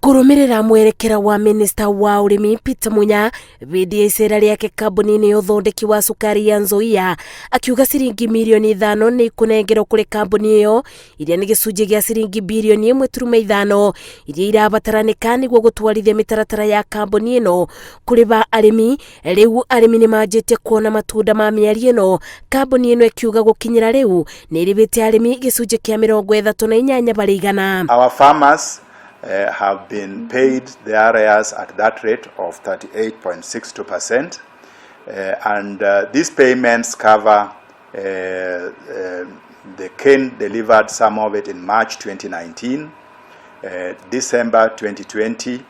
Kũrũmĩrĩra mwerekera wa minista wa ũrĩmi Peter Munya hĩndĩ ya icera rĩake kambuni-inĩ ya ũthondeki wa cukari ya Nzoia, akiuga ciringi mirioni 5 nĩ ikũnengerwo kũrĩ kambuni ĩyo, iria nĩ gĩcunjĩ gĩa ciringi birioni 1.5 iria irabataranĩka nĩguo gũtwarithia mĩtaratara ya kambuni ĩno kũrĩba arĩmi. Rĩu arĩmi nĩ manjĩtie kuona matunda ma mĩario ĩno, kambuni ĩno ĩkiuga gũkinyĩra rĩu nĩ ĩrĩbĩte arĩmi gĩcunjĩ kĩa 38%. Our farmers have been paid their arrears at that rate of 38.62%, and these payments cover the cane delivered, some of it in March 2019, December 2020,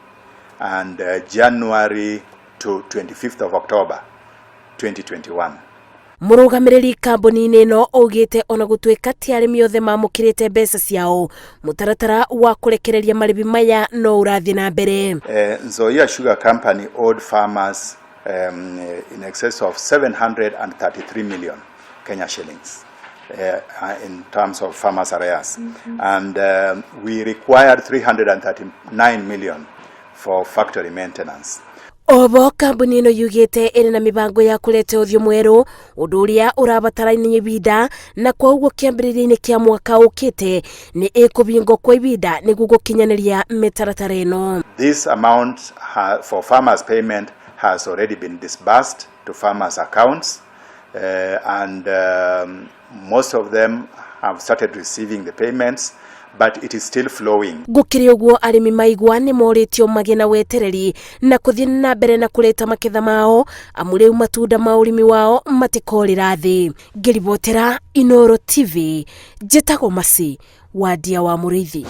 and January to 25th of October 2021. Mũrũgamĩrĩri kambuni-inĩ ĩno augĩte ona gũtuĩka ti arĩmi othe mamũkĩrĩte mbeca ciao, mũtaratara wa kũrekereria marĩbi maya no ũrathiĩ na mbere. Nzoia Sugar Company owed farmers in excess of 733 million Kenya shillings in terms of farmers' arrears. And we required 339 million for factory maintenance. Obo kambuni ĩno yugĩte ĩrĩ na mĩbango ya kũrete ũthiũ mwerũ, ũndũ ũrĩa ũrabatarania ibinda, na kwa ũguo kĩambĩrĩria-inĩ kĩa mwaka ũkĩte nĩ ĩkũbingwo kwa ibinda nĩguo gũkinyanĩria mĩtaratara ĩno. This amount for farmers' payment has already been disbursed to farmers' accounts, and most of them have started receiving the payments, but it is still flowing. Gũkĩrĩ ũguo, arĩmi maigua nĩ morĩtio magĩe na wetereri na kũthiĩ na mbere na kũreta maketha mao, amu rĩu matunda ma ũrĩmi wao matikorĩra thĩ. Ngĩribotera Inoro TV, njĩtagwo Masi Wandia wa Mũrĩithi.